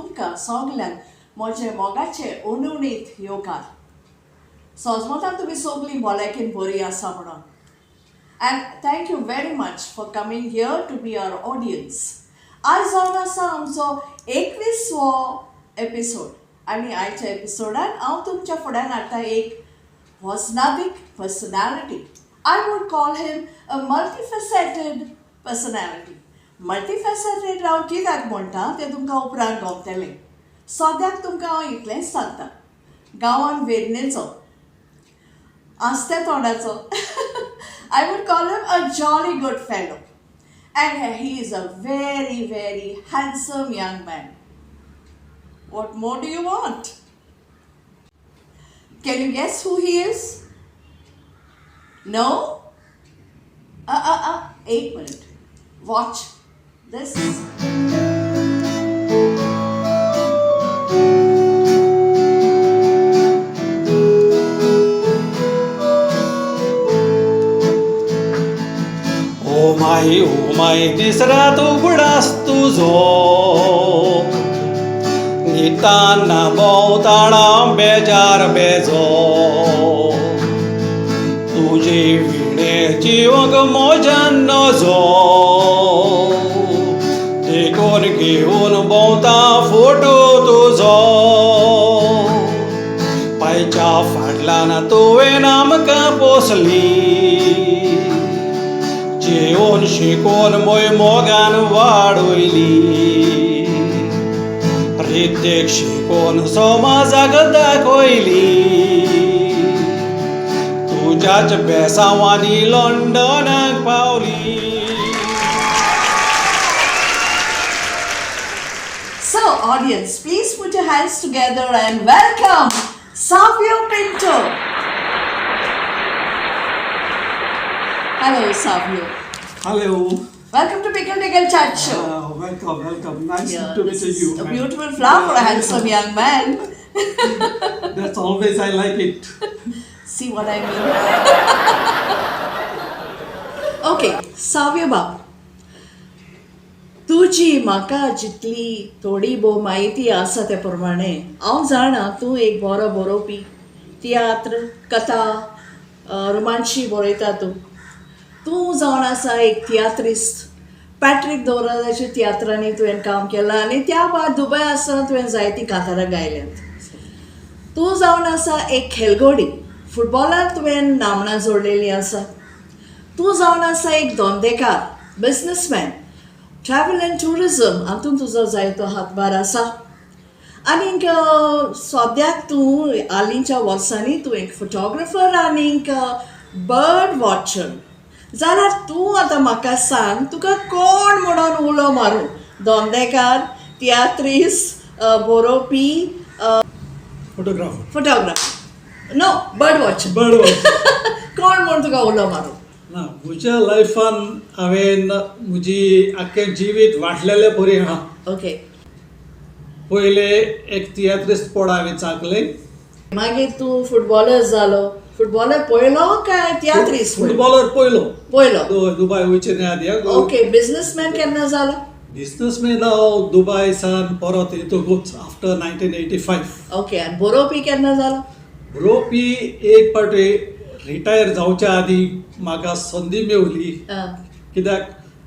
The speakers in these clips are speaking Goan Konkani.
तुमकां सगल्यांक म्हजें मोगाचें उणउणीत येवकार. सोजमतान तुमी सगलीं भलायकेन बरी आसा म्हणून. And thank you very much for coming here to be our audience. आयज जावन आसा आमचो 21वो एपिसोड आनी आयच्या एपिसोडान हांव तुमच्या फुड्यान हाडटा एक वजनादीक personality. I would call him a multifaceted personality. Multifaceted हांव कित्याक म्हणटा तें तुमकां उपरांत गावतलें. सद्याक तुमकां हांव इतलेंच सांगता, गांवान वेदनेचो, आस्त्या तोंडाचो, I would call him a jolly good fellow, and he is a very very handsome young man. What more do you want? Can you guess who he is? No? एक minute. Watch this. O my, O my, दीस रात उगडास तुजो, न्हिदताना भोंवताना बेजार बेजो, तुजे विणे जिवंक म्हज्यान नजो, देखून घेवन भोंवता फोटो तुजो, पायच्या फाटल्यान तुवें आमकां पोसली, जेवन शिकोवन मोय मोगान वाडयली, रितेक शिकोवन समाजाक दाखयली, तुज्याच बेसांवांनी लंडनाक पावली. So, audience, please put your hands together and welcome Savio Pinto. Hello, Savio. Hello. Welcome to Pickle Tickle Chat Show. Welcome, welcome. Nice Yeah, to meet this is you. a beautiful flower for a handsome young man. That's always I like it. See what I mean? Okay, Savio बाब, तुजी म्हाका जितली थोडी भोव म्हायती आसा ते प्रमाणे हांव जाणा तूं एक बरो बरोवपी, तियात्र, कथा, रोमांशी बरयता तूं. तूं जावन आसा एक तियात्रिस्त. पॅट्रीक दौराजाच्या तियात्रांनी तुवें काम केलां आनी त्या भायर दुबय आसतना तुवें जायतीं कांतारां गायल्यांत. तूं जावन आसा एक खेळगडी, फुटबॉलार तुवें नामनां जोडलेलीं आसा. तूं जावन आसा एक धंदेकार, बिजनसमॅन, ट्रॅवल एंड ट्युरिजम हातूंत तुजो जायतो हातभार आसा. आनीक सद्याक तूं हालींच्या वर्सांनी तूं एक फोटोग्राफर आनीक बर्ड वॉचर. जाल्यार तूं आतां म्हाका सांग, तुका कोण म्हणून उलो मारूं? धंदेकार, तियात्रीस, बरोवपी, photographer. Photographer, no, bird watcher. Bird watcher. कोण म्हूण तुका उलो मारूं? ना, म्हज्या लायफान हांवें म्हजी आख्खें जिवीत वांटलेलें बरी आहा. पयले एक तियात्रिस्त पड हांवें चाकलें. मागीर तूं फुटबॉलर जालो. फुटबॉलर पयलो काय तियात्रीस पयलो? फुटबॉलर पयलो. पयलो. दुबय वयचे न्ही आदी. ओके, बिजनसमॅन केन्ना जालो? बिजनसमॅन हांव दुबय सान परत येतकूच, आफ्टर 1985. ओके, आनी बरोवपी केन्ना जालो? बरोवपी एक पावटी रिटायर जावच्या आदी म्हाका संदी मेवली, कित्याक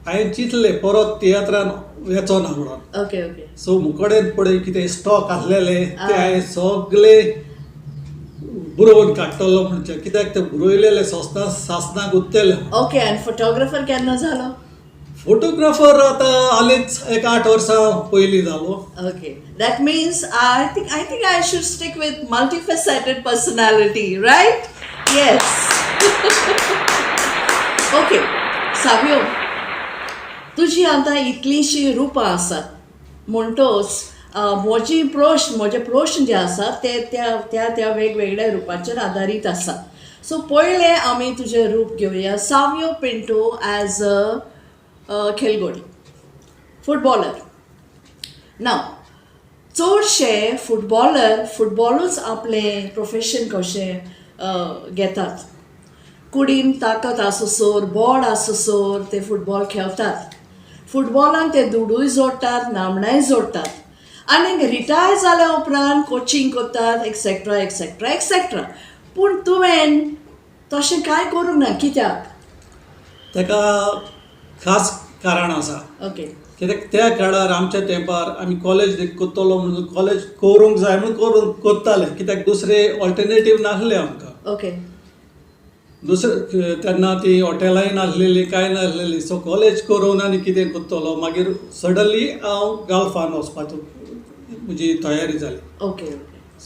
हांवें चिंतलें परत तियात्रान वचो ना म्हणून. ओके ओके सो मुकडेन पळय कितें स्टॉक आसलेले ते हांवें सगळे बरोवन काडटलो म्हणजे, कित्याक ते बरयलेले सोंसना सासनाक उत्तले. ओके, आनी फोटोग्राफर केन्ना जालो? फोटोग्राफर आतां हालींच एक 8 वर्सां पयलीं जालो. Okay, that means I think I should stick with multifaceted personality, right? Yes. Okay, Savio, तुजी आतां इतलींशीं रुपां आसात म्हणटोच म्हजी प्रश्न म्हजे प्रश्न जे आसात ते त्या त्या त्या वेगवेगळ्या रुपाचेर आदारीत आसा. सो पयलें आमी तुजें रूप घेवया, सावियो पिंटो एज अ खेळगडी, फुटबॉलर. ना, चडशे फुटबॉलर फुटबॉलूच आपलें प्रोफेशन कशें घेतात. कुडीन ताकत आसोसर, बोड आसोसर ते फुटबॉल खेळटात. फुटबॉलान ते दुडूय जोडटात, नामनाय जोडटात. आनी रिटायर जाल्या उपरांत कोचिंग करतात, एक्सेट्रा एक्सेट्रा एक्सेट्रा. पूण तुवें तशें कांय करूंक ना, कित्याक? ताका खास कारण आसा. ओके. कित्याक त्या काळार आमच्या तेंपार आमी कॉलेज करतलो म्हणून, कॉलेज करूंक जाय म्हणून करूंक करताले, कित्याक दुसरे ऑल्टरनेटीव नासले आमकां. ओके. दुसरे तेन्ना ती हॉटेलांय नासलेली, कांय नासलेली. सो कॉलेज करून आनी कितें करतलो. मागीर सडनली हांव गल्फान वचपाचो म्हजी तयारी जाली. ओके.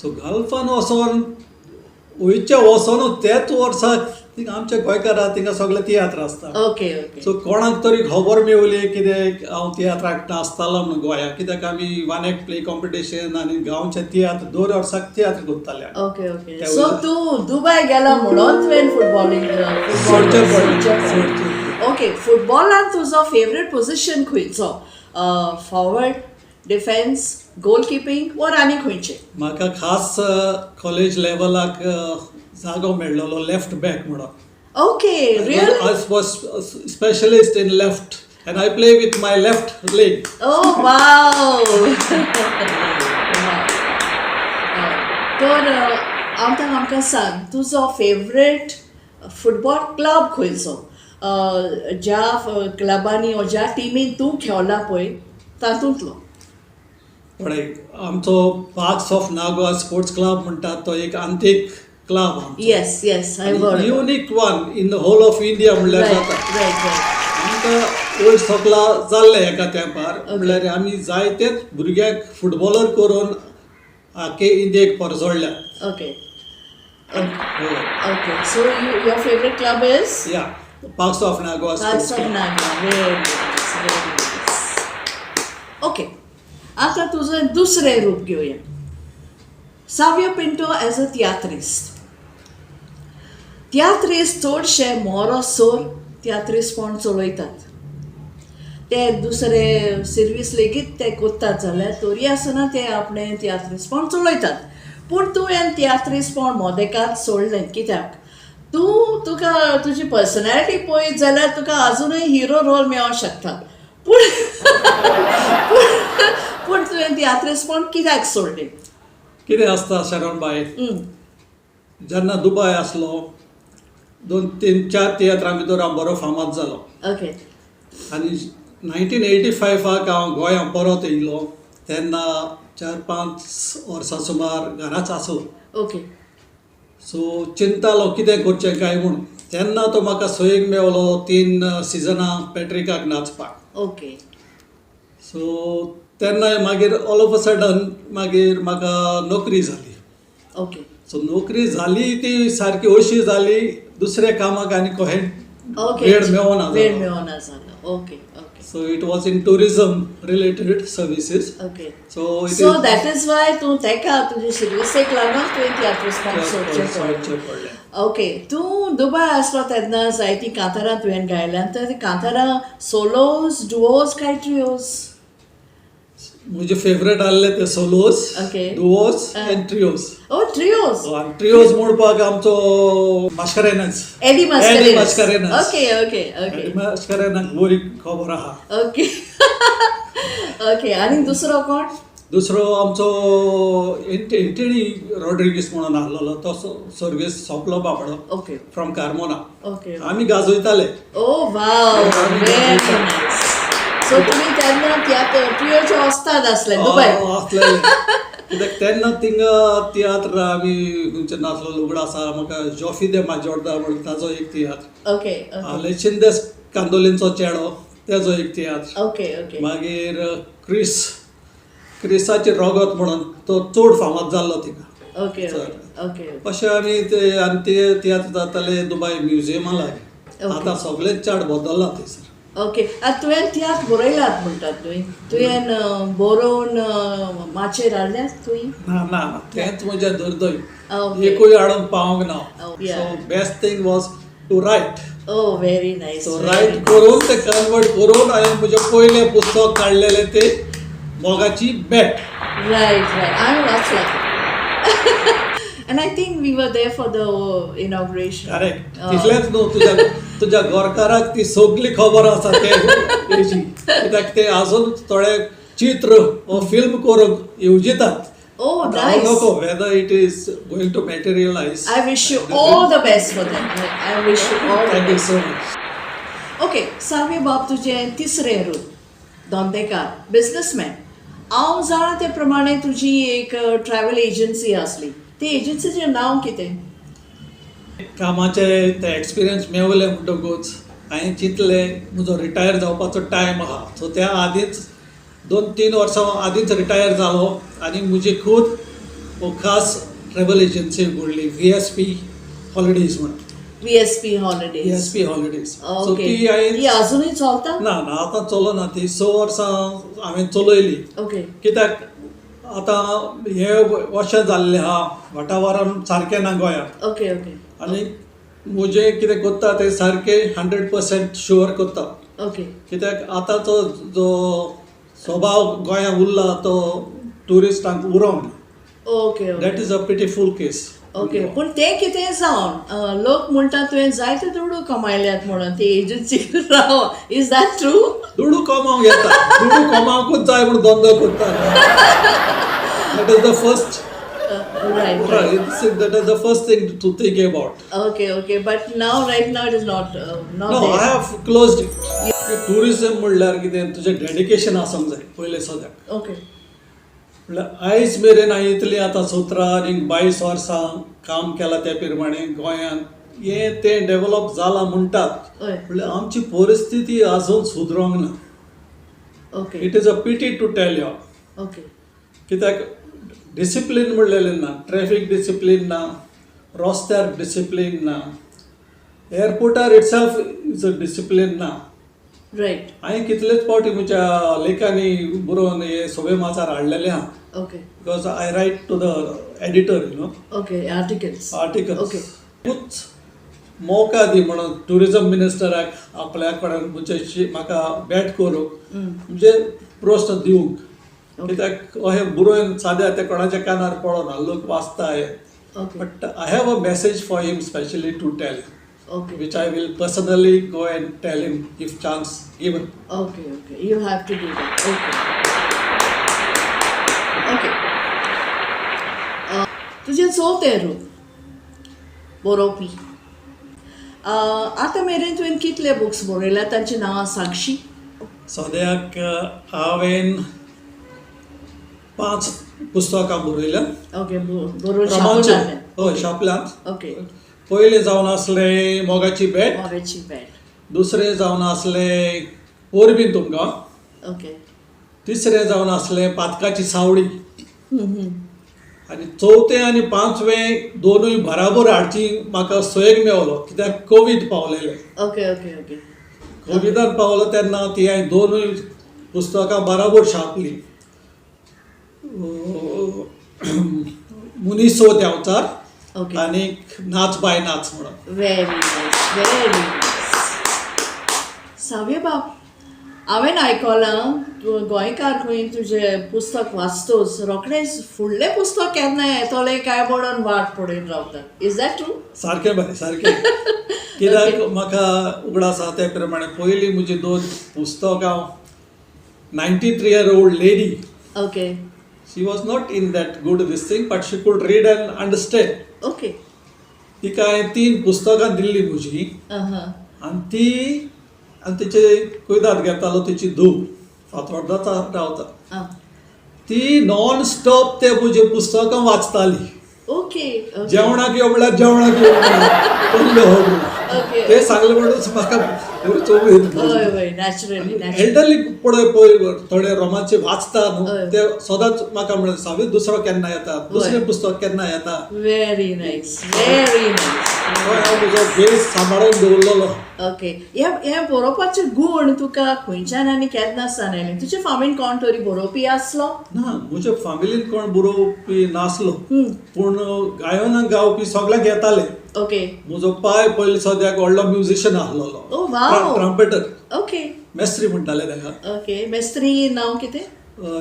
सो गल्फान वचोन वयचे वचोनूच त्याच वर्साक थिंगा आमच्या गोंयकारां थिंगा सगळे तियात्र आसता. Okay okay. सो कोणाक तरी खबर मेवली कितें हांव तियात्राक नाचतालो म्हणून गोंया, कित्याक आमी वन एक्ट प्ले कॉम्पिटिशन आनी गांवचे तियात्र दर वर्साक तियात्र करताले. Okay okay. सो तूं दुबय गेला म्हणून तुवें फुटबॉलिंग सोडचें पडलें. ओके. फुटबॉलान तुजो फेवरेट पोजिशन खंयचो? फॉवर्ड, डिफेन्स, गोल किपिंग वर आनी खंयचें? म्हाका खास कॉलेज लेवलाक जागो मेळ्ळो लेफ्ट बॅक म्हणून. Okay, really? I was specialist in left and I play with my left leg. Oh wow. तर आतां आमकां सांग, तुजो फेवरेट फुटबॉल क्लब खंयचो? ज्या क्लबांनी वो ज्या टिमीन तूं खेळला पळय तातूंतलो. पळय, आमचो Parks of Nagua sports club म्हणटात तो एक आंतीक club. Yes yes, I heard. Unique one in the whole of India म्हणल्यार जाता. रायट रायट आमकां वयर सगला जाल्लें एका तेंपार, म्हणल्यार आमी जायतेच भुरग्यांक फुटबॉलर करून आखे इंडियेक परजळ्ळ्यात. Okay okay. So your favourite club is? Yeah, Parks of Nagua. Parks of Nagua. Very nice, very nice. Okay, आतां तुजें दुसरें रूप घेवया, सावियो पिंटो एज अ तियात्रिस्त. तियात्रिस्त चडशे मोरोसोर तियात्रिस्तपण चलयतात. ते दुसरे सिर्वीस लेगीत ते करतात जाल्यार तरी आसतना ते आपणें तियात्रिस्तपण चलयतात. पूण तुवें तियात्रिस्तपण मोदेकात सोडलें कित्याक? तूं तुका तुजी पर्सनॅलिटी पळयत जाल्यार तुका आजुनूय हिरो रोल मेळोंक शकता, पूण पूण तुवें तियात्रिस्तपण कित्याक सोडलें? कितें आसता शरण बाय, जेन्ना दुबाय आसलो 2 3 4 तियात्रां भितर हांव बरो फामाद जालो. ओके. आनी 1985 हांव गोंया परत येयलो तेन्ना 4 5 वर्सां सुमार घराच आसो. ओके. सो चिंतालो कितें करचें काय म्हूण. तेन्ना तो म्हाका सोयीक मेवलो 3 सिजनां पॅट्रिकाक नाचपाक. ओके. सो तेन्ना मागीर ऑल ऑफ अ सडन मागीर म्हाका नोकरी जाली. ओके. सो नोकरी जाली ती सारकी अशी जाली, दुसऱ्या कामाक आनी कहें वेळ मेळना. वेळ मेळना जालो. Okay okay. So it was in tourism related services. Okay. So so that is why तूं तेका तुजे सिर्विसेक लागून तुवें तियात्रिस्तपण सोडचें पडलें. ओके. तूं दुबाय आसलो तेन्ना जायतीं कांतारां तुवें गायल्यात, तर कांतारां सोलोज, डुओज काय ट्रियोज? म्हजे फेवरेट आहले ते solos, duos and trios. Oh, trios. Trios म्हणपाक आमचो Mascarenhas, Eddie Mascarenhas. Okay okay okay. Eddie Mascarenhas बरी खबर आहा. Okay okay. आनी दुसरो कोण? दुसरो आमचो एंटनी रॉड्रिगीस म्हणून आहलोलो, तो सर्वीस सोंपलो बाबडो. ओके. From Carmona. ओके. आमी गाजयताले. Oh wow, very nice. So तुमी तेन्ना तियात्र ट्रियोचे वस्ताद आसले दुबय? आसले, कित्याक तेन्ना थिंगा तियात्र आमी खंयचे नासलो उगडा आसा म्हाका जॉफी दे माजोर्दा म्हणून ताजो एक तियात्र. ओके. लेचिंदेस कांदोलींचो चेडो तेजो एक तियात्र. Okay okay. मागीर क्रिस, क्रिसाचे रोगत म्हणून तो चड फामाद जाल्लो थिंगा. Okay okay. अशें आमी ते आनी ते तियात्र जाताले दुबाय म्युजियमा लागीं. आतां सगळेच चाड बदल्ला थंयसर. ओके. आतां तुवें तियात्र बरयलात म्हणटात न्हय, तुवें बरोवन माचयेर हाडल्यात तुवें? ना ना, तेंच म्हजें दुर्दैव, एकूय हाडूंक पावूंक ना. So best thing was to write. Oh, very nice. So write करून ते कन्वर्ट करून हांवें म्हजें पयलें पुस्तक काडलेलें तें मोगाची बेट. रायट रायट, हांवें वाचलां. And I think we were there for the inauguration. Correct. तितलेंच न्हू, तुज्या तुज्या घरकाराक ती सगली खबर आसा ते तेजी, कित्याक ते आजून थोडे चित्र हो फिल्म करूंक येवजितात. Oh, हांव nice. नको whether it is going to materialize. I wish you all the best for that. I wish you all the Thank you best. So much. Okay, Savio बाब, तुजें तिसरें रूप धंदेकार, बिजनसमॅन. हांव जाणा ते प्रमाणे तुजी एक ट्रॅव्हल एजन्सी आसली. ते एजन्सीचें नांव कितें? कामाचे ते एक्सपिरियन्स मेवले म्हणटकूच हांवें चिंतलें, म्हजो रिटायर जावपाचो टायम आहा. सो त्या आदींच, 2-3 वर्सां आदींच रिटायर जालो आनी म्हजी खूद खास ट्रॅव्हल एजन्सी उगडली, व्ही एस पी हॉलिडेज म्हणून. V S P V holidays. S P holidays. So okay. ती ती हांवें अजुनूय चलता? ना ना, आतां चलना ती. 6 वर्सां हांवें चलयली. कित्याक आतां हे अशें जाल्लें आहा, वातावरण सारकें ना गोंयांत. ओके ओके आनी म्हजें कितें करता तें सारकें 100% शुअर करता. कित्याक आतांचो जो स्वभाव गोंयांत उरला तो ट्युरिस्टांक उरोंक. Okay okay That is a pitiful case. Okay, पूण तें कितें जावन लोक म्हणटा तुवें जायते दुडू कमायल्यात म्हणून ती agency Rao. Is that true? दुडू कमावंक येता, दुडू कमावंकूच जाय म्हूण धंदो करता. That is the first right That is the first thing to think about. Okay, but now, right now it is not not No, I have closed it. Tourism म्हणल्यार कितें, तुजें डेडिकेशन आसूंक जाय पयलें सद्याक. म्हणल्यार आयज मेरेन हांवें इतलीं आतां 17 आनी 22 वर्सां काम केलां, त्या प्रमाणे गोंयांत हें तें डेवलप जालां म्हणटात. म्हणल्यार आमची परिस्थिती अजून सुदरोंक ना. It is a pity to tell you. कित्याक डिसिप्लीन म्हणलेलें ना, ट्रॅफीक डिसिप्लीन ना, रस्त्यार डिसिप्लीन ना, एअरपोर्टार इटसेल्फ is a discipline ना. हांवें कितलेच फावटी म्हज्या लेखांनी बरोवन हे सगळे माचार हाडलेले आहा. Because I write to the editor. Okay, articles. Articles. खूच मौका दी म्हणून ट्युरिजम मिनिस्टराक आपल्या कडेन म्हजे म्हाका भेट करूंक, म्हणजे प्रस्न दिवंक. कित्याक अशें बरोवन साद्या ते कोणाच्या कानार पडना, लोक वाचता हे. But I have a message for him specially to tell, which I will personally go and tell him if chance given. Okay. You have to do that. Okay. तुजें चवथें रूप बरोवपी. आतां मेरेन तुवें कितले बुक्स बरयल्या? तांची नांवां सांगशी? सद्याक हांवें पांच पुस्तकां बरयल्या. ओके, बरोवन रोमांचे. छापून? हय, छापल्यांत. पयलें जावन आसलें मोगाची भेट. मोगाची भेट. दुसरें जावन आसलें परबीं तुमकां. तिसरें जावन आसलें पातकाची सावळी आनी चवथें आनी पांचवें दोनूय बराबर हाडची म्हाका सोयेक मेवलो, कित्याक कोवीड पावलेलें. ओके ओके ओके कोविडान पावलो तेन्ना ती हांवें दोनूय पुस्तकां बराबर छापलीं, मुनीस हो देंवचार आनी नाच बाय नाच म्हणून. Very nice, very nice. Savio बाब, हांवें आयकलां तूं गोंयकार खंय तुजें पुस्तक वाचतोच रोखडेंच फुडलें पुस्तक केन्ना येतलें काय म्हणून वाट पळयत रावता. Is that true? सारकें बाय, सारकें. कित्याक म्हाका उगडास आसा ते प्रमाणे पयलीं म्हजी दोन पुस्तकां, 93 year old lady, she was not in that good this thing, but she could read and understand. तिका हांवें तीन पुस्तकां दिल्लीं म्हजीं आनी ती आनी तिचे कुयदाद घेतालो तिची धूव, फातोर्डा रावता. ती नॉन स्टॉप ते म्हजी पुस्तकां वाचताली. ओके ओके जेवणाक यो म्हणल्यार जेवणाक यो म्हणल्यार हो. ते सांगलें म्हणून म्हाका बरीच उमेद. हय हय नॅचरली नॅचरली. एल्डरली पळय पळय थोडे रोमांचे वाचता न्हू, ते सदांच म्हाका म्हणटा, सावी, दुसरो केन्ना येता, दुसरें पुस्तक केन्ना येता? Very nice, very nice. हय, हांव म्हजो बेस सांबाळून दवरलेलो. ओके, हे हे बरोवपाचे गूण तुका खंयच्यान आनी केन्ना सावन आयले? तुजे फामीन कोण तरी बरोवपी आसलो? ना, म्हज्या फामिलीन कोण बरोवपी नासलो, पूण गायनाक गावपी सगळ्यांक येताले. म्हजो पाय पयलीं सद्याक व्हडलो म्युझिशियन आसलेलो. Oh, wow. ट्रम्पेटर. मेस्त्री म्हणटाले ताका. ओके, मेस्त्री नांव कितें?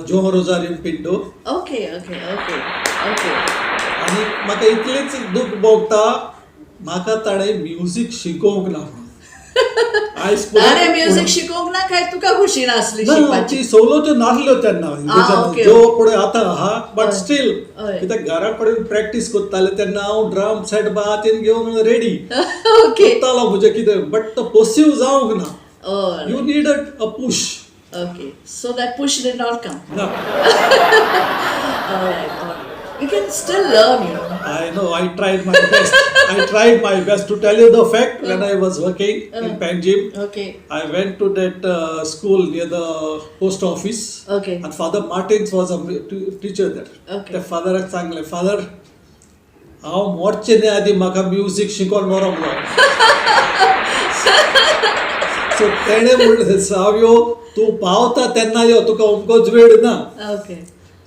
Joe Rosario Pinto. Okay okay okay okay आनी म्हाका इतलेंच दूख भोगता, म्हाका ताणें म्युजीक शिकोवंक ना म्हणून. आयज ताणें म्युजीक शिकोवंक ना काय तुका खुशी नासली शिकपाची? ती सवलत्यो नासल्यो तेन्ना ज्यो पळय आतां आहा, बट स्टील कित्याक घरा कडेन प्रॅक्टीस करताले तेन्ना हांव ड्रम सेट हातीन घेवन रेडी करतालो म्हजें कितें, बट तो पसीव जावंक ना. You need a push. Okay, so that push did not come. No. All right, all right. You can still learn, you know. I know, I tried my best. I tried my best to tell you the fact. When I was working in Panjim, I went to that school near the post office. And Father Martins was a teacher there. The father सांगले, Father, हांव मोरचे न्ही आदी म्हाका म्युजीक शिकोवन मरोंक जाय. सो तेणें म्हणलें, सावयो तूं पावता तेन्ना यो, तुका अमकोच वेळ ना.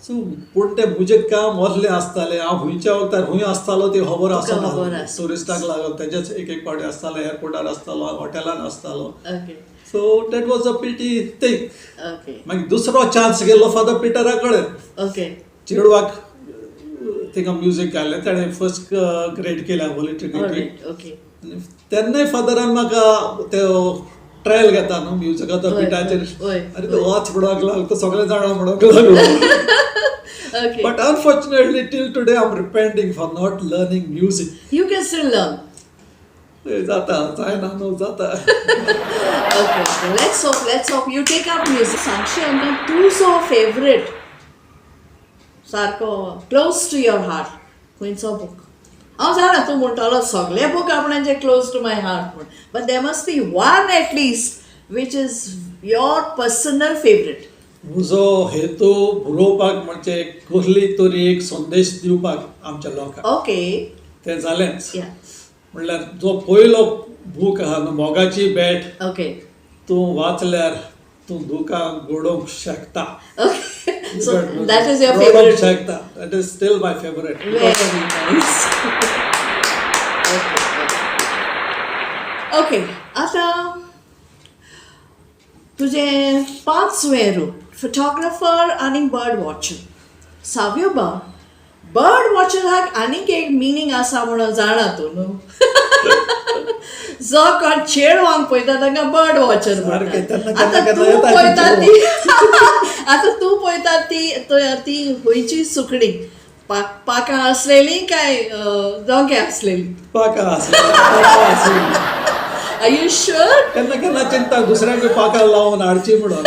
सो पूण तें म्हजें काम असलें आसतालें, हांव खुंयच्या वखतार खूंय आसतालो ती खबर आसना. ट्युरिस्टांक लागून तेजेच एक एक फावटी आसतालो, एअरपोर्टार आसतालो, हॉटेलान आसतालो. So that was a pity thing. मागीर दुसरो चान्स गेलो फादर पिटरा कडेन. चेडवाक थिंगा म्युजीक घालें, ताणें फर्स्ट ग्रेड केल्या होली ट्रिनिटी. तेन्नाय फादरान म्हाका ते ट्रायल घेता न्हू म्युजिकाचो बिटाचेर, आनी तो वच म्हणूंक लागलो, तो सगळे जाणां म्हणूंक लागलो. But unfortunately, till today, I'm repenting for not learning music. You can still learn. जाता, जायना न्हू, जाता. Okay, okay. Let's hope you take up music. सांगशी आमकां तुजो फेवरेट सारको क्लोज टू your heart खंयचो बूक? हांव जाणा तूं म्हणटालो सगळे बूक आपणाचे क्लोज टू my heart म्हूण, but there must be one at least which is your personal favourite. म्हजो हेतू बरोवपाक म्हणजे कसली तरी एक संदेश दिवपाक आमच्या लोकांक. तें जालेंच. म्हणल्यार जो पयलो बूक आहा न्हू, मोगाची भेट, तूं वाचल्यार तूं दुकां गडोवंक शकता. So that is your रडोवंक favourite. शकता. That is still my favourite. Very nice. Okay, आतां तुजें पांचवें रूप फोटोग्राफर आनी बर्ड वॉचर. सावयो बाब, बर्ड वॉचराक आनीक एक मिनींग आसा म्हणून जाणा तूं न्हू? जो कोण चेडवांक पळयता तांकां बर्ड वॉचर म्हणटा. आतां तूं पळयता ती, आतां तूं पळयता ती ती खंयची सुकणी, पाकां आसलेली काय दोंगे आसलेली? पाकां आसलेली. Are you sure? केन्ना केन्ना चिंता दुसऱ्यांक पाकां लावन हाडची म्हणून.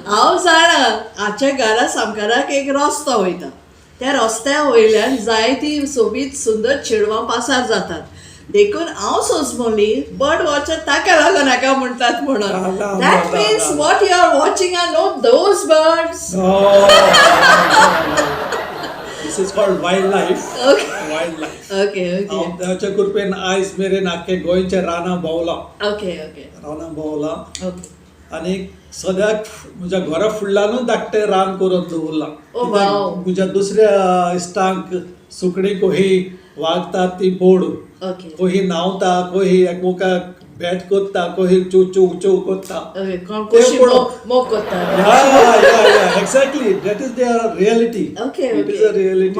हांव जाणा, आमच्या घरा सामकाराक एक रस्तो वयता, त्या रस्त्या वयल्यान जायती सोबीत सुंदर चेडवां पासार जातात, देखून हांव सोजमोली बर्ड वॉचर ताका लागून हाका म्हणटात म्हणून. That means what you are watching are not those birds. This is called wildlife. Wildlife. Okay, okay. हांव देवाच्या कृपेन आयज मेरेन आख्खे गोंयच्या रानां भोंवलां. Okay, okay. रानां भोंवलां. आनी सद्याक म्हज्या घरा फुडल्यानूच धाकटें रान करून दवरलां. म्हज्या दुसऱ्या इश्टांक सुकणीं कही वागतात ती पळोवन, कही न्हांवता, कही एकमेकाक भेट करता, कही चू चू चू करता. Exactly, that is their reality. It is a reality.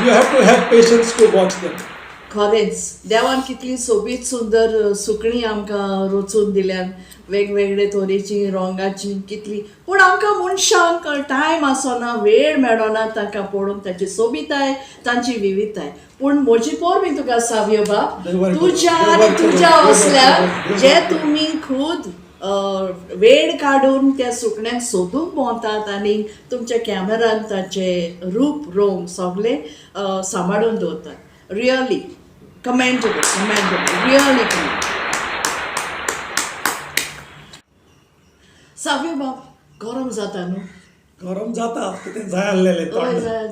You have to have patience to watch them. खरेंच देवान कितली सोबीत सुंदर सुकणीं आमकां रचून दिल्यान, वेगवेगळे तरेची रंगाची कितली, पूण आमकां मनशांक टायम आसना, वेळ मेळना तांकां पळोवंक, तांची सोबिताय, तांची विविधताय. पूण म्हजी पोरबी तुका सावयो बाब, तुज्या आनी तुज्या असल्या जे तुमी खूद वेळ काडून त्या सुकण्यांक सोदूंक भोंवतात आनी तुमच्या कॅमेरान तांचे रूप रंग सगळे सांबाळून दवरतात. Really commendable, commendable, really commendable. Savio बाब, गरम जाता न्हू? गरम जाता, कितें जाय आसलेलें,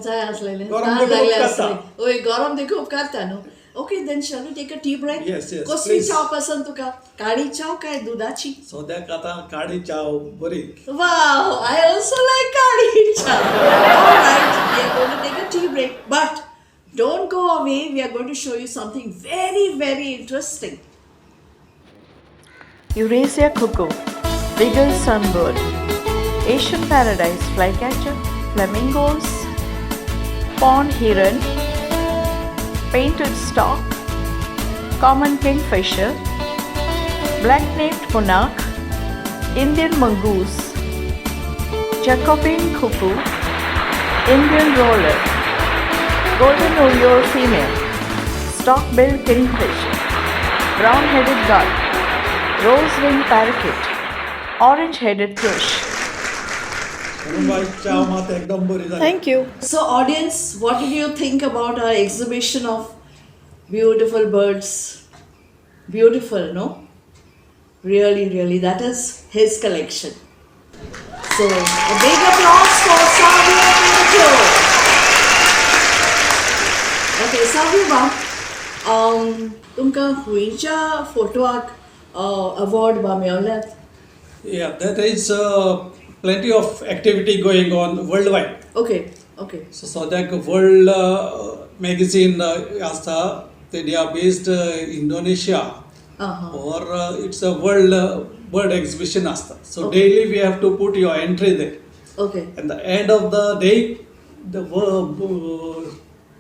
जाय आसलेलें, तान लागलें आसलें. हय, गरम देखून उपकारता न्हू. Okay, then shall we take a tea break? Yes, yes. कसली च्या पसंत तुका, काळी च्या काय दुधाची? सद्याक आतां काळी च्या बरी. Wow, I also like काळी च्या. Alright, we are going to take a tea break, but don't go away. We are going to show you something very, very interesting. Eurasia cuckoo, Biggles sunbird, Asian paradise flycatcher, flamingos, pond heron, painted stork, Common kingfisher, black naped monarch, Indian mongoose, Jacobin cuckoo, Indian roller, golden oriole female, stock-billed kingfisher, brown-headed gull, rose-winged parakeet, orange-headed thrush. बाय च्या मात एकदम बरी जाली. Thank you. So, audience, what did you think about our exhibition of beautiful birds? Beautiful, no? Really, really, that is his collection. So, a big applause for Savio Pinto. Okay, Savio बाब, तुमकां खंयच्या फोटोआक अवॉर्ड बा मेवल्यात? Yeah, there is plenty of activity going on worldwide. Okay. So सद्याक वर्ल्ड मॅगझीन आसता, ते they are based Indonesia आं हां or it's a world bird exhibition आसता. So daily we have to put your entry there. At the end of the day, the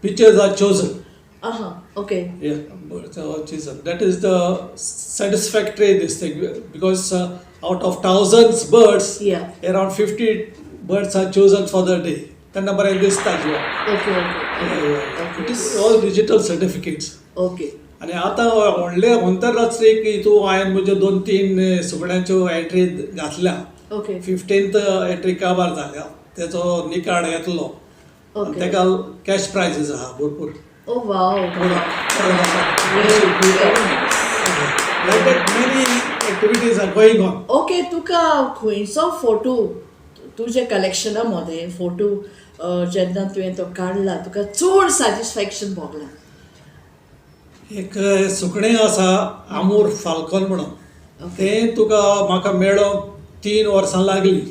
pictures are chosen. आं हां okay. Yeah, birds are chosen. That is the satisfactory this thing because out of thousands birds, around 50 birds are chosen for the day. तेन्ना बरें दिसता जिवाक. Okay okay. Yeah. It is all digital certificates. Okay. आनी आतां व्हडले आंतरराष्ट्रीय हितून हांवें म्हज्यो दोन तीन सुकण्यांच्यो एंट्री घातल्या. 15th entry काबार जाल्या, तेचो निकाड येतलो. आनी तेका कॅश प्रायजीस आहा भरपूर. Oh wow. Like that many activities are going on. Okay, तुका खंयचो फोटो तुज्या कलेक्शना मदें फोटो जेन्ना तुवें तो काडला तुका चड सॅटिस्फॅक्शन भोगलां? एक सुकणें आसा आमूर फाल्कन म्हणून, तें तुका म्हाका मेळोंक 3 वर्सां लागलीं.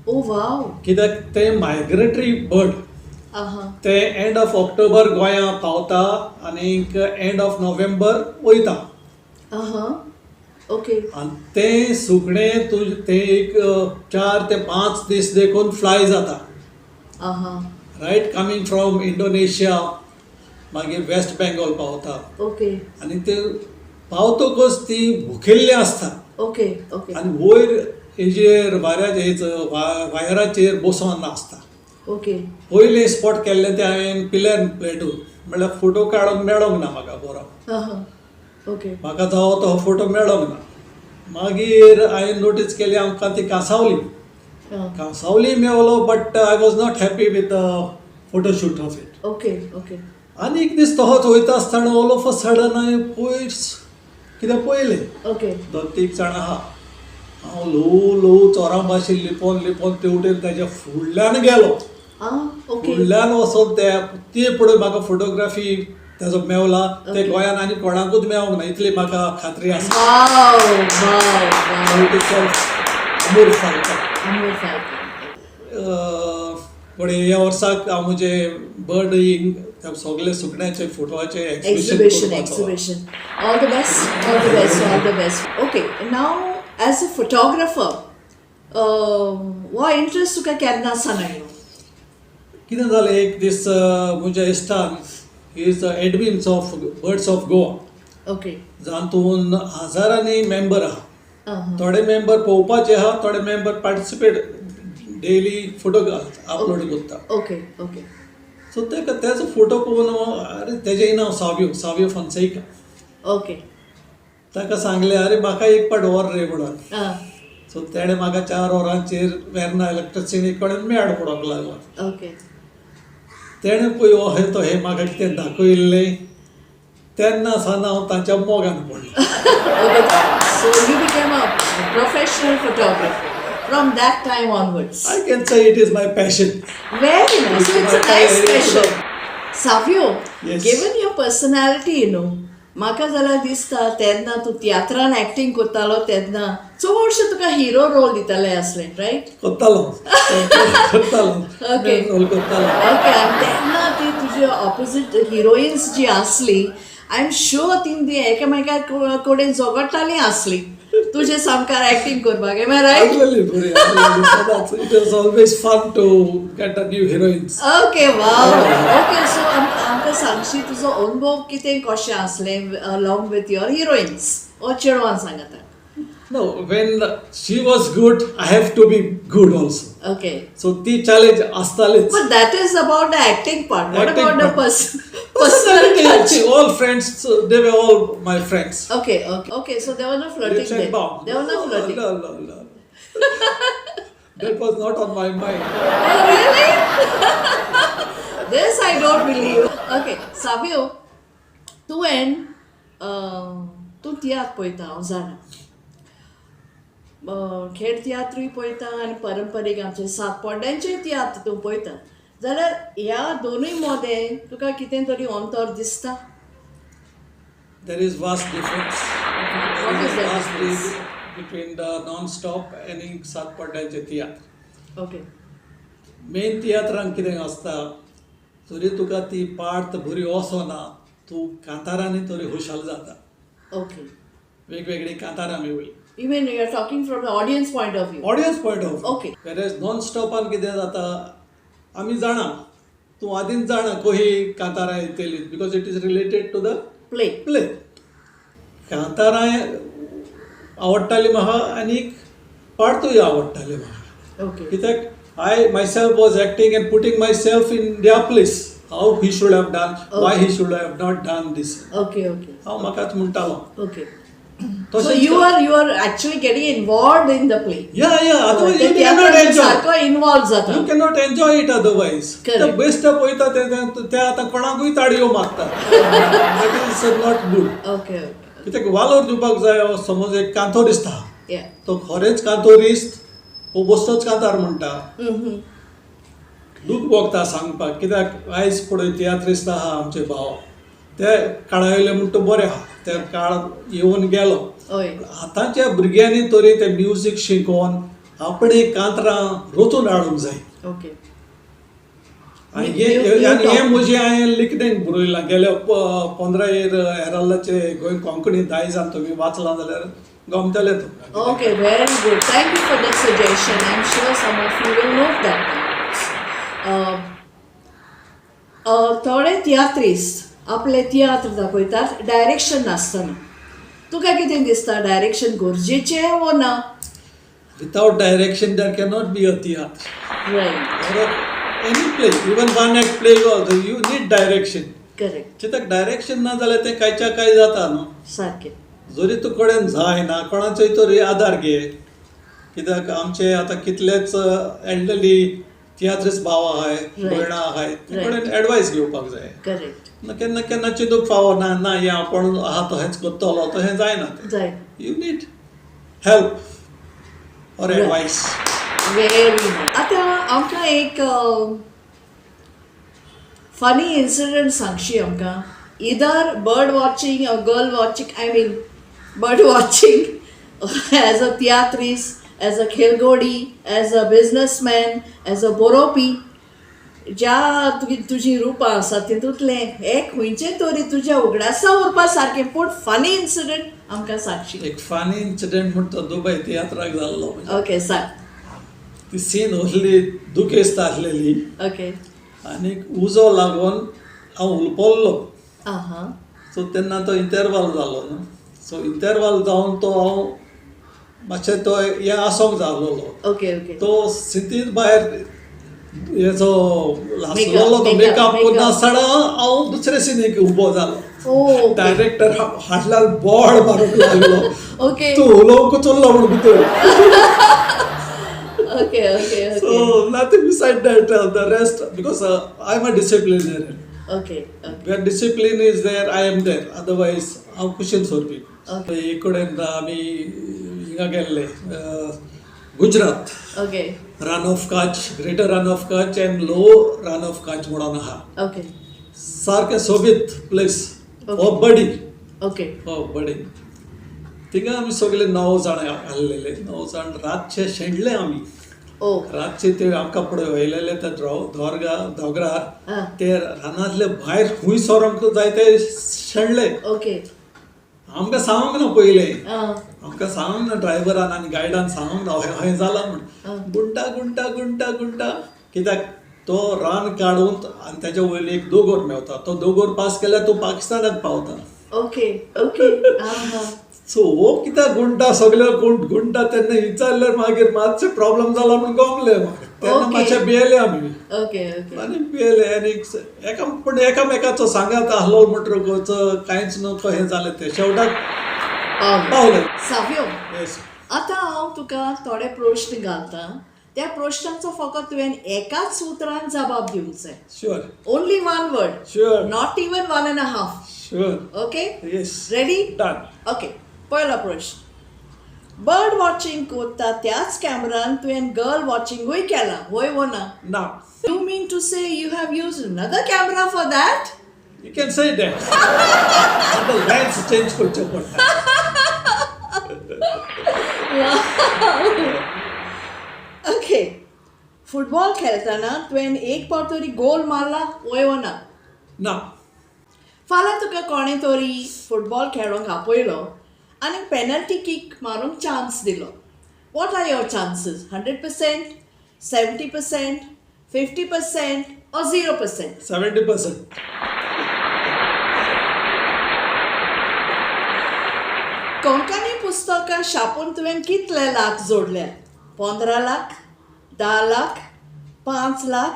ओ वाव. कित्याक तें मायग्रेटरी बर्ड. आं हां ते एंड ऑफ ऑक्टोबर गोंया पावता आनीक एंड ऑफ नोव्हेंबर वयता. आं हां ओके. आनी तें सुकणें तुज तें एक 4 ते 5 दीस देखून फ्लाय जाता. आं हां रायट, कमींग फ्रॉम इंडोनेशिया, मागीर वेस्ट बेंगॉल पावता. आनी ते पावतकच ती भुकेल्ली आसता. Okay okay. आनी वयर हेजेर वाऱ्याचेर वायराचेर बसोन आसता. पयलें स्पॉट केल्लें तें हांवें पिलेर्न प्लेटू, म्हणल्यार फोटो काडूंक मेळोंक ना म्हाका बरो. आं हां ओके. म्हाका जावो तो फोटो मेळोंक ना. मागीर हांवें नोटीस केली आमकां ती Cansaulim. Cansaulim मेवलो, but I was not happy with the photo shoot of it. Okay okay. आनी एक दीस तहोच वयता आसतना ऑल ऑफ अ सडन हांवें पयर कितें पळयलें. दोन तीग जाणां आहा. हांव ल्हवू ल्हवू चोरां भाशेन लिपोन लिपोन तेवटेन ताच्या फुडल्यान गेलो. आं ओके. फुडल्यान वचोन ते ते पळय म्हाका फोटोग्राफी ताजो मेवला ते गोंयान आनी कोणाकूच मेवोंक ना इतली म्हाका खात्री आसा. वाव वाव वाव. It is Amur falcon. Amur falcon. पूण ह्या वर्साक हांव म्हजे बर्ड सगळे सुकण्याचे फोटोचे exhibition. Exhibition. Exhibition. All the best, all the best, all the best. Okay, now as a photographer, हो इंट्रस्ट तुका केन्ना सावन आयलो? कितें जालें, एक दीस म्हज्या इश्टान, is admins of Birds of Goa, जातून हजारांनी मेंबर आहा. थोडे मेंबर पळोवपाचे आहा, थोडे मेंबर पार्टिसिपेट, डेली फोटो घालता, अपलोड करता. Okay okay. सो तेका तेजो फोटो पळोवन, अरे तेजें नांव सावियो, सावियो फोन्सेका. ताका सांगलें, अरे म्हाका एक पाट व्हर रे म्हणून. सो तेणें म्हाका 4 वरांचेर वेर्ना इलेक्ट्रिसिटी कडेन मेळ म्हणूंक लागलो. तेणें पळय हो तो हें म्हाका कितें दाखयल्लें, तेन्ना सावन हांव तांच्या मोगान पडलो. So you became a professional photographer from that time onwards. I can say it is my passion. Very nice. So it's a nice passion. Savio, Yes. given your personality, म्हाका जाल्यार दिसता तेन्ना तूं तियात्रान एक्टींग करतालो तेन्ना चडशे तुका हिरो रोल दिताले आसले, रायट? करतालो करतालो. रोल करतालो. ओके, आनी तेन्ना ती तुजी ऑपोजीट हिरोइन्स जी आसली, I am sure ती ती एकामेका कडेन झगडटालीं आसली तुजे सामकार एक्टींग करपाक. Am I right? आसलेली बरी आसलेली सदांच. It was always fun to get a new heroines. Okay, wow. Okay, so आमकां सांगशी तुजो अनुभव कितें कशें आसलें along with your heroines or चेडवान सांगता. No, when she was good, I have to be good also. Okay. So ती challenge आसतालीच. But that is about the acting part. What Acting about the part. Person personal Personality, touch? see, all friends, so they were all my friends. Okay. So there was no flirting Lips and then. Bounds. There was no flirting. No, no, no. That was not on my mind. Oh, really? This I don't believe. Okay, Savio, तुवें तूं तियात्र पळयता हांव जाणा, खेळ तियात्रूय पळयता आनी परंपरीक आमचे सात पोड्यांचेय तियात्र तूं पळयता, जाल्यार ह्या दोनूय मदें तुका कितें तरी अंतर दिसता? There is vast difference. What There is is the vast difference? Between the non-stop आनी सात पड्ड्याचे तियात्र. मेन तियात्रांक कितें आसता, जरी तुका ती पार्ट बरी वचना, तूं कांतारांनी तरी खुशाल जाता. वेगवेगळीं कांतारां मेवली. You mean you are talking from the audience point of view? Audience point of. Whereas non स्टॉपान कितें जाता, आमी जाणा, तूं आदींच जाणा कही कांतारां येतली, because it is related to the play. Play. कांतारां आवडटाली म्हाका आनी पार्टूय आवडटाली म्हाका. कित्याक I myself was acting and putting myself in their place, how he should have done, why he should have not done this. Okay okay हांव म्हाकाच म्हणटालो. So तशेंच you are actually getting involved in the play. Yeah, otherwise you cannot enjoy. सारको इन्वॉल्व जाता. You cannot enjoy it otherwise. Correct. ते बेश्टे पळयता ते ते आतां कोणाकूय ताळयो मारता. That is not good. Okay okay कित्याक वालोर दिवपाक जाय. समज एक कांतोरिस्त आहा, तो खरेंच कांतोरिस्त हो बसतोच कांतार म्हणटा, दूख भोगता सांगपाक. कित्याक आयज पळय तियात्रिस्त आहा आमचे भाव, ते काळा वयले म्हण तो बरें आहा, ते काळ येवन गेलो. आतांच्या भुरग्यांनी तरी ते म्युजीक शिकोवन आपणे कांतरां रचून हाडूंक जाय. आनी हे आनी हें म्हजें हांवें लिखणेन बरयलां गेल्या 15 यर हेराल्डाचे गोंय कोंकणी दायजान तुमी वाचलां जाल्यार गमतलें तुमकां. Okay, very good. Thank you for that suggestion. I'm sure some of you will note that down. थोडे तियात्रिस्त आपले तियात्र दाखयतात डायरेक्शन नासतना. तुका कितें दिसता, डायरेक्शन गरजेचें वो ना? Without direction, there cannot be a theatre or any play, even one act play also, you need direction. कित्याक डायरेक्शन ना जाल्यार तें कांयच्या कांय जाता न्हू. जरी तूं कडेन जायना, कोणाचोय तरी आदार घे. कित्याक आमचे आतां कितलेच एल्डरली तियात्रिस्त भाव आहाय, भयणां आहाय, ते कडेन एडवायस घेवपाक जाय. ना केन्ना केन्ना चिंतूंक फावो ना, ना हें आपूण आहा तशेंच करतलो, तशें जायना तें. जाय. You need help or advice. Very nice. आतां आमकां एक फनी इन्सिडंट सांगशी आमकां, either bird watching or girl watching, I mean bird watching, as a tiatrist, as a खेलगोडी, as a businessman, as a बरोवपी. ज्या तुगी तुजी रुपां आसा तितूंतलें एक खंयचें तरी तुज्या उगडासा उरपा सारकें पूण फनी इन्सिडंट आमकां सांगशी. एक फनी इन्सिडंट म्हण तो दुबय तियात्राक जाल्लो. ओके, सांग. ती सीन आहली दुखेस्त आसलेली आनी उजो लागून हांव हुलपल्लो. सो तेन्ना तो इंटरवाल जालो न्हू, सो इंटरवाल जावन तो हांव मातशें तो हें आसोंक जालोलो. ओके ओके तो सिंतीत भायर हेचो आसलेलो तो मेकअप करनासतना हांव दुसरे सिनीक उबो जालो. डायरेक्टर हाडल्यार बोड मारूंक लागलो, तूं उलोवंक चल्लो म्हूण भितर. Okay okay So nothing beside that, the rest, because I am a disciplinarian. Okay okay Where discipline is there, I am there. Otherwise, हांव कुशीन सोरपी. एक कडेन आमी हिंगा गेल्ले, Gujarat. Rann of Kutch, Greater Rann of Kutch and Lower Rann of Kutch म्हणून आहा. सारकें सोबीत place for birding. For birding. थिंगा आमी सगळे णव जाण आसलेले. णव जाण रातचे शेणले आमी. रातचे ते आमकां पळय व्हयलेले त्या दोरगा दोंगरार. ते रानांतले भायर खूंय सरोंक जाय ते शेणले. आमकां सांगूंक ना पयलें. आमकां सांगूंक ना ड्रायव्हरान आनी गायडान, सांगूंक ना अहें अहें जालां म्हूण. गुंटा गुंटा गुंटा गुंटा, कित्याक तो रान काडून आनी ताच्या वयलो एक दोंगर मेवता, तो दोंगर पास केल्यार तूं पाकिस्तानाक पावता. ओके ओके सो हो कित्याक गुंटा सगळे गुंटा तेन्ना विचारल्यार मागीर मातशें प्रॉब्लम जाला म्हूण गमले मागीर तेन्ना मातशें भियेले आमी. आनी भियेले आनी एका पूण एकामेकाचो सांगात आहलो म्हणटकच कांयच न्हू कहें जालें तें शेवटाक पावले. सावयो, आतां हांव तुका थोडे प्रश्न घालता, त्या प्रश्नांचो फकत तुवें एकाच उतरान जबाब दिवंक जाय. Sure. Only one word. Sure. Not even one and half. Sure. Okay? Yes. Ready? Done. Okay, पयलो प्रश्न. बर्ड वॉचिंग करता त्याच कॅमेरान तुवें गर्ल वॉचिंगूय केलां, हय वो ना? ना. You mean to say you have used another camera for that? You can say that. आतां लेन्स चेंज करचें पडटा. ओके, फुटबॉल खेळटना तुवें एक फावट तरी गोल मारला, हय वो ना? ना. फाल्यां तुका कोणें तरी फुटबॉल खेळोंक आपयलो आनी पेनल्टी कीक मारूंक चान्स दिलो, what are your chances? 100%, 70%, 50% or 0%? 70%. Konkani पुस्तकां छापून तुवें कितले लाख जोडले? 15 लाख, 10 लाख, 5 लाख,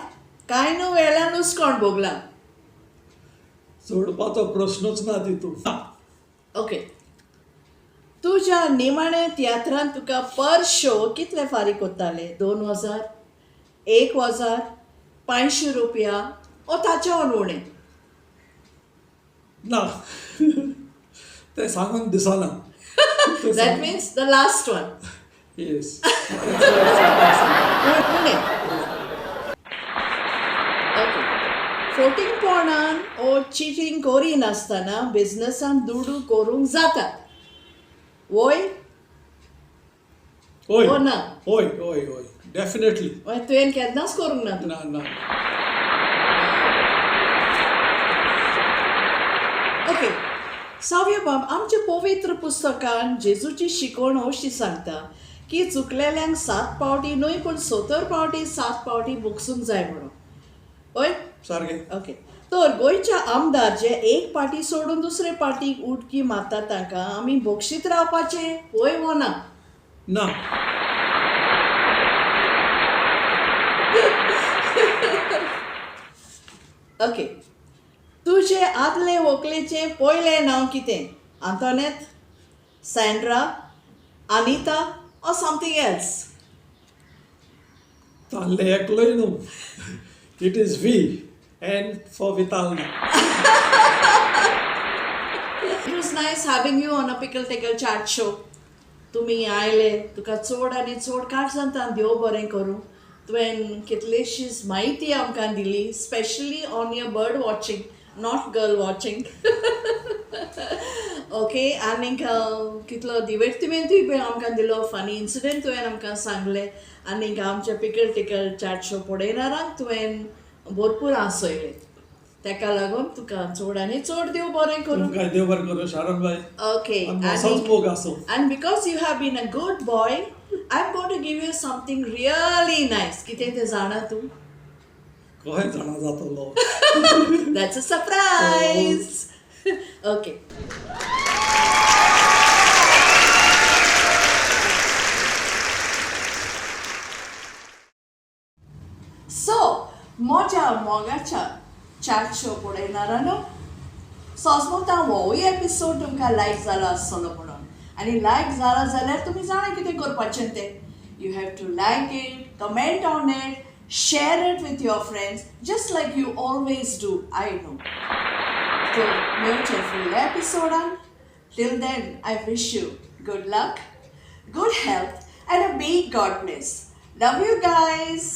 कांय न्हू वेल्यान हुस्कोण भोगलां? जोडपाचो प्रश्नूच ना तितून. ओके, तुज्या निमाणे तियात्रान तुका पर शो कितले फारीक कोत्ताले? 2000, 1000, 500 रुपया ओ ताच्या उणें? ना, तें सांगून दिसना. That means the last one. Yes. उणें. ओके, फोटींगपणान ओ चिटींग करिनासतना बिजनसान दुडू करूंक जाता, वय हय ओ ना? हय हय हय, डेफिनेटली. हय, तुवें केन्नाच करूंक ना? ना ना. ओके सावयो बाब, आमच्या पवित्र पुस्तकान जेजूची शिकवण अशी सांगता की चुकलेल्यांक 7 पावटी न्हय पूण 70 पावटी 7 पावटी भोगसूंक जाय म्हणून, हय? सारकें. ओके, तर गोंयच्या आमदार जे एक पार्टी सोडून दुसरे पार्टीक उडकी मारता तांकां आमी भोगशीत रावपाचें, हय वो ना? ना. ओके, तुजे आदले व्हंकलेचें पयलें नांव कितें? Antoinette, Sandra, Anita or something else? ताल्ले एकलोय न्हू. It is V and for Vitalna. It was nice having you on a Pickle Tickle Chat Show. तुमी आयले, तुका चड आनी चड काळजांत देव बरें करूं. तुवें कितलीशीच म्हायती आमकां दिली, specially on your bird watching, not girl watching. Okay, आनीक कितलो दिवर्तिमेंतूय पळय आमकां दिलो, फनी इन्सिडंट तुवें आमकां सांगलें, आनीक आमच्या पिकल टिकल चॅट शो पळयणारांक तुवें भरपूर हांसयलें. ताका लागून तुका चड आनी चड देव बरें करूं. तुमकां देव बरें करूं शारण बाय. ओके, असोच मोग आसूं. And because you have been a good boy, I am going to give you something really nice. कितें तें जाणा तूं? कहें जाणा जातलो? That's a surprise. Okay. So म्हज्या मोगाच्या चॅट शो पळयणारांनो, सोजमता होवूय एपिसोड तुमकां लायक जाला आसतलो म्हणून, आनी लायक जाला जाल्यार तुमी जाणा कितें करपाचें तें. You have to like it, comment on it, share it with your friends, just like you always do, I know. So मेळचें फुडल्या एपिसोडान. Till then I wish you good luck, good health and a big God bless. Love you guys.